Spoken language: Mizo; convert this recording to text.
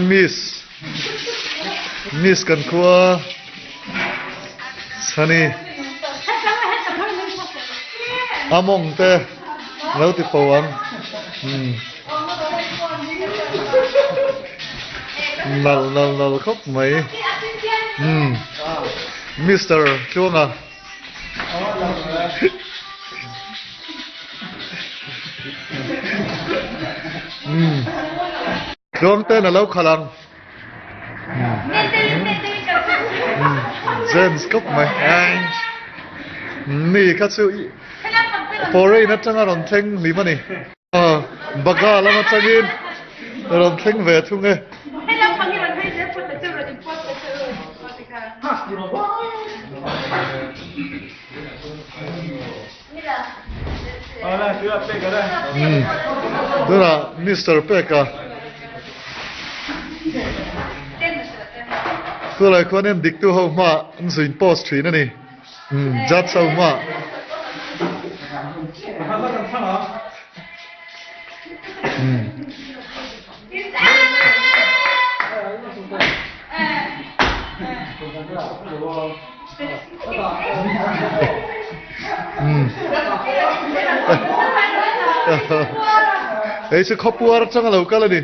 Miss Miss kan khua Chhani a mawng te lo ti fo ang umm nal nal nal khawp mai umm Mister Tluanga. Tluang ten a lo khalh ang. James kawp mai. Ni kha chu foreign atanga rawn thleng hlim a ni. Baga lam atangin rawn thleng ve thung e. Tunah Mister Peka Tunah khuan en diktu ho hmaah an zui post thin a ni. Judge ho hmaah. Hei chu khawpuar atanga lo kal a ni.